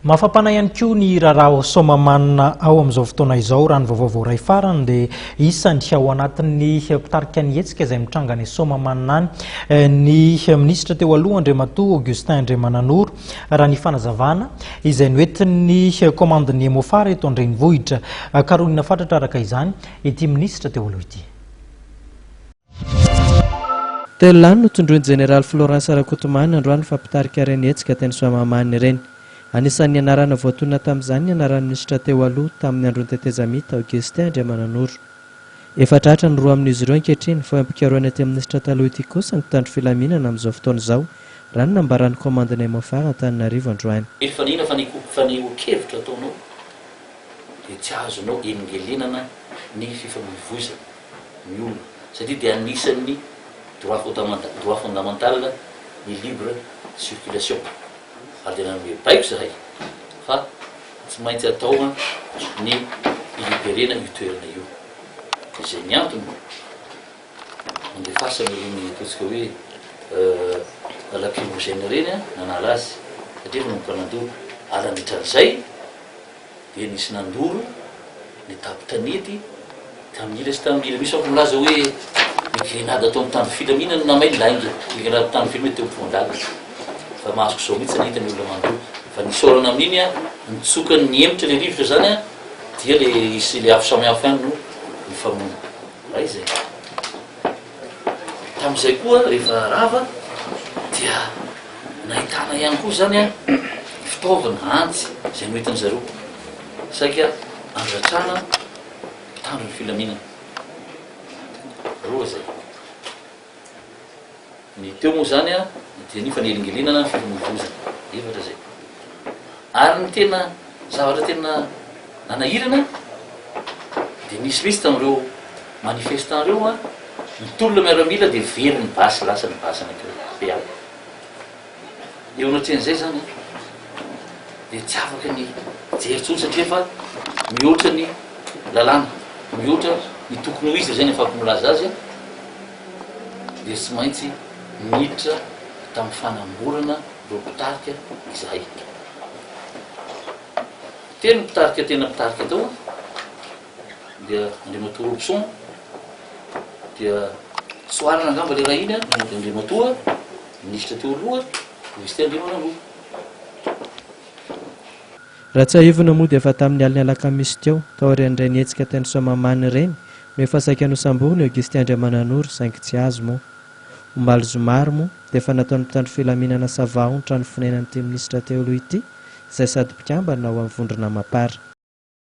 Mafampana ihany koa ny raharaha ao Soamahamanina ao amin'izao fotoana izao. Raha ny vaovao voaray farany dia isany ao anatin'ny mpitarika ny hetsika izay mitranga any Soamahamanina any ny minisitra teo aloha Andriamatoa Augustin Andriamananoro, raha ny fanazavana izay noentin'ny komandin'ny Emofar eto an-drenivohitra. Karohina fatratra araka izany ity minisitra teo aloha ity. Telo lahy no notondroin'ny Jeneraly Florens Rakotomahana androany fa mpitarika ireny hetsika teny Soamahamanina ireny. Anisan'ny anarana voatonona tamin'izany ny anaran'ny minisitra teo aloha tamin'ny andron'ny tetezamita, Augustin Andriamananoro. Efa tratra ny roa amin'izy ireo ankehitriny fa eo am-pikarohana ity minisitra taloha ity kosa ny mpitandro filaminana amin'izao fotoana izao, raha ny nambaran'ny kaomandin'ny Emofar Antananarivo androany. Efa nina fa ny fanehoan-kevitra ataonao dia tsy azonao elingelenana ny fifamoivoizana. ny olona satria dia anisan'ny droit fondamental droit fondamental ny libre circulation ary dia nanome baiko zahay fa tsy maintsy atao ny hi-liberena io toerana io izay ny antony nandefasana ireny ataontsika hoe lacrymogène ireny nanala azy satria efa nanomboka nandoro ary nandritra an'izay dia nisy nandoro ny tampon-tanety tamin'ny ila sy tamin'ny ila. Misy manko milaza hoe ny grenade atao mitandro filaminana no namay lainga. Ny grenade mitandro filaminana teo ampovoan-dalana. Fa masoko izao mihitsy nahita ny olona mandoro. Fa nisy orana amin'iny an, nitsoka nihemotra ilay rivotra izany an, dia ilay isy ilay afo samihafa ihany no nifamono. Ray izay. Tamin'izay koa rehefa rava dia nahitana ihany koa izany an, fitaovana, antsy izay noentin-dry zareo saika handratrana mpitandro ny filaminana. Roa izay. Ny teo moa izany an, dia ny fanelingelenana ny fifamoivoizana. Efatra izay. Ary ny tena zavatra tena nanahirana dia nisy mihitsy tamin'ireo manifestant ireo an, nitolona miaramila dia very ny basy, lasa ny basy anankiray PA. Eo anatrehan'izay izany an, dia tsy afaka ny hijery intsony satria efa mihoatra ny lalàna, mihoatra ny tokony ho izy, izay ny afahako milaza azy an, dia tsy maintsy niditra tamin'ny fanamborana ireo mpitarika izahay. Telo ny mpitarika tena mpitarika tao dia Andriamatoa Robson, dia Soarana angamba ilay ray iny dia Andriamatoa minisitra teo aloha Augustin Andriamananoro. Raha tsiahivina moa dia efa tamin'ny alin'ny alakamisy teo, taorian'ireny hetsika teny Soamahamanina ireny, no efa saika nosamborina i Augustin Andriamananoro saingy tsy azo moa. Omaly zoma ary moa dia efa nataon'ny mpitandro filaminana savahao ny trano fonenan'ity minisitra teo aloha ity izay sady mpikambana ao amin'ny vondrona Mapar.